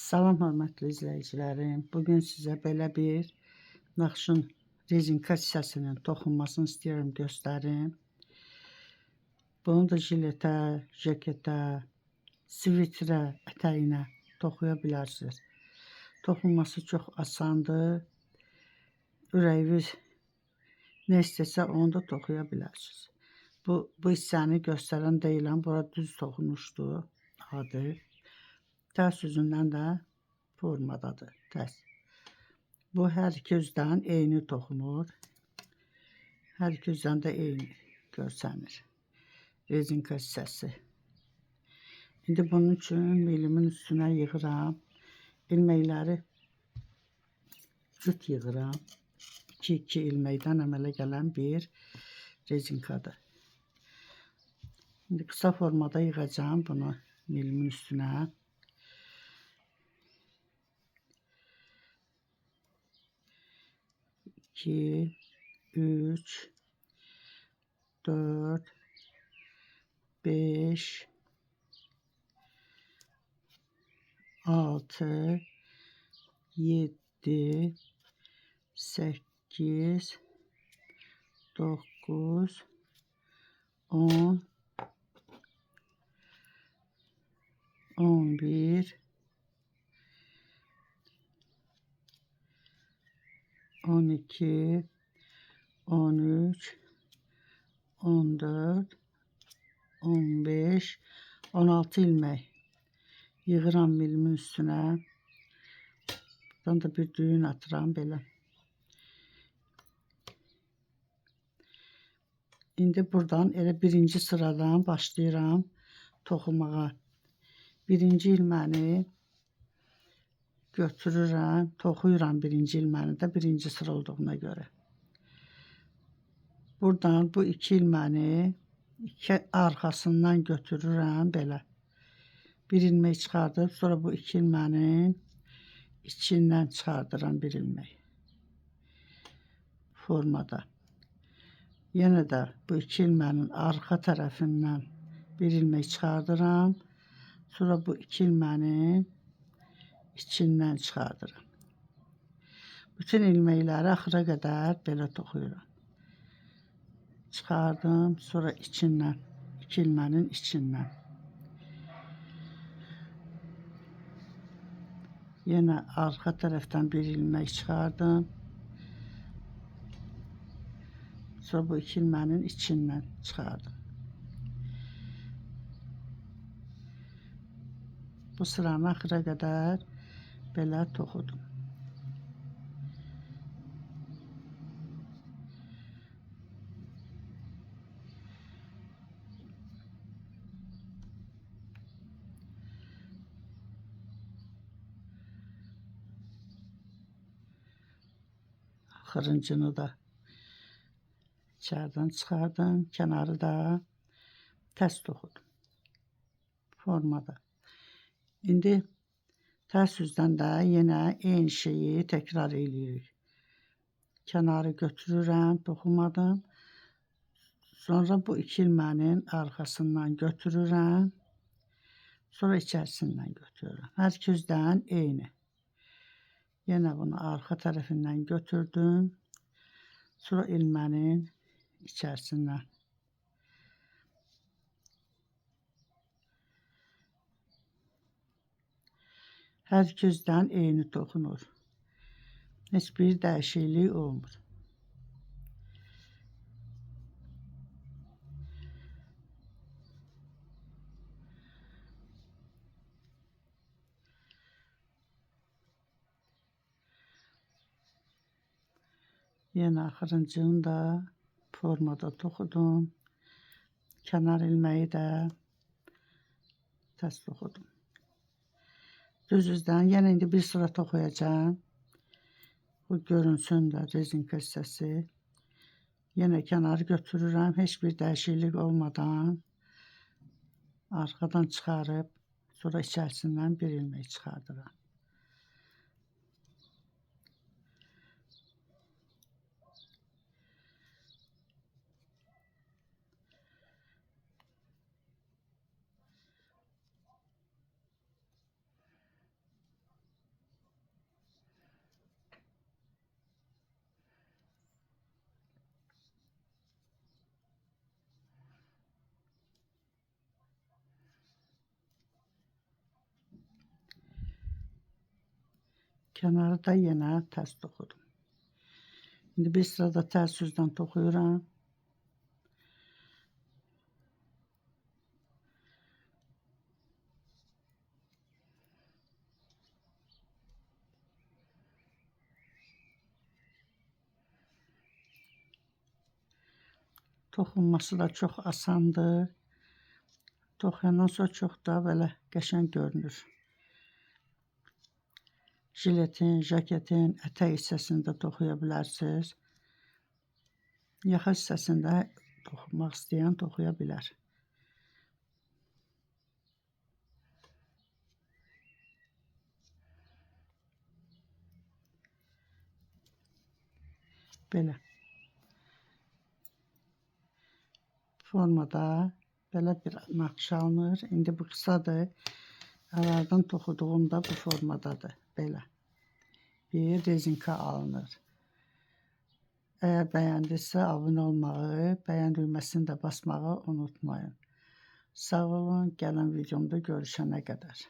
Salam hörmətli izləyicilərim. Bugün sizə belə bir naxışın rezinka hissəsinin toxunmasını istəyirəm göstərim. Bunu da jiletə, jaketə, svitrə, ətəyinə toxuya bilərsiniz. Toxunması çox asandır. Ürəyiniz nə istəsə onu da toxuya bilərsiniz. Bu hissəni göstərən deyiləm. Bura düz toxunmuşdu adı. Tərs üzündən də formadadır. Tərs. Bu hər iki üzdən eyni toxunur. Hər iki üzdən də eyni görsənir. Rezinka hissəsi. İndi bunun üçün milimin üstünə yığıram. İlməkləri cüt yığıram. 2-2 ilməkdən əmələ gələn bir rezinkadır. İndi qısa formada yığacağım bunu milimin üstünə. 2, 3, 4, 5, 6, 7, 8, 9, 10, 11, 12, 13, 14, 15, 16 ilmək yığıram milimin üstünə. Buradan da bir düyün atıram belə. İndi buradan elə birinci sıradan başlayıram toxumağa. Birinci ilməni götürürəm, toxuyuram birinci ilməni də birinci sıra olduğuna görə. Buradan bu iki ilməni iki arxasından götürürəm belə. Bir ilmək çıxardıb, sonra bu iki ilmənin içindən çıxardıram bir ilmək formada. Yenə də bu iki ilmənin arxa tərəfindən bir ilmək çıxardıram. Sonra bu iki ilmənin içindən çıxardıram. Bütün ilməkləri axıra qədər belə toxuyuram. Çıxardım, sonra içindən, iki ilmənin içindən. Yenə arxa tərəfdən bir ilmək çıxardım. Sonra bu iki ilmənin içindən çıxardım. Bu sıranı axıra qədər belə toxudum. Axırıncını da içəriden çıxardım. Kənarı da tərs toxudum. Formada. İndi tərs üzdən də yenə eyni şeyi təkrar eləyirik. Kənarı götürürəm, toxumadım. Sonra bu iki ilmənin arxasından götürürəm. Sonra içərisindən götürürəm. Hər iki üzdən eyni. Yenə bunu arxa tərəfindən götürdüm. Sonra ilmənin içərisindən. Hər iki üzdən eyni toxunur. Heç bir dəyişiklik olmur. Yenə axırıncını da formada toxudum. Kənar ilməyi də tərs toxudum. Düz üzdən yenə indi bir sıra toxuyacağım. Bu görünsün də rezinka hissəsi. Yenə kənarı götürürəm. Heç bir dəyişiklik olmadan arxadan çıxarıb sonra içərisindən bir ilmək çıxardıram. Kənarı da yenə tərs toxudum. İndi bir sırada tərs üzdən toxuyuram. Toxunması da çox asandır. Toxuyandan sonra çox da belə qəşəng görünür. Jiletin, jaketin ətək hissəsini də toxuya bilərsiniz. Yaxa hissəsində toxumaq istəyən toxuya bilər. Belə. Formada belə bir naxış alınır. İndi bu qısadır. Əvvəldən toxuduğum da bu formadadır. Belə. Bir rezinka alınır. Əgər bəyəndinizsə abunə olmağı, bəyən düyməsini də basmağı unutmayın. Sağ olun, gələn videomda görüşənə qədər.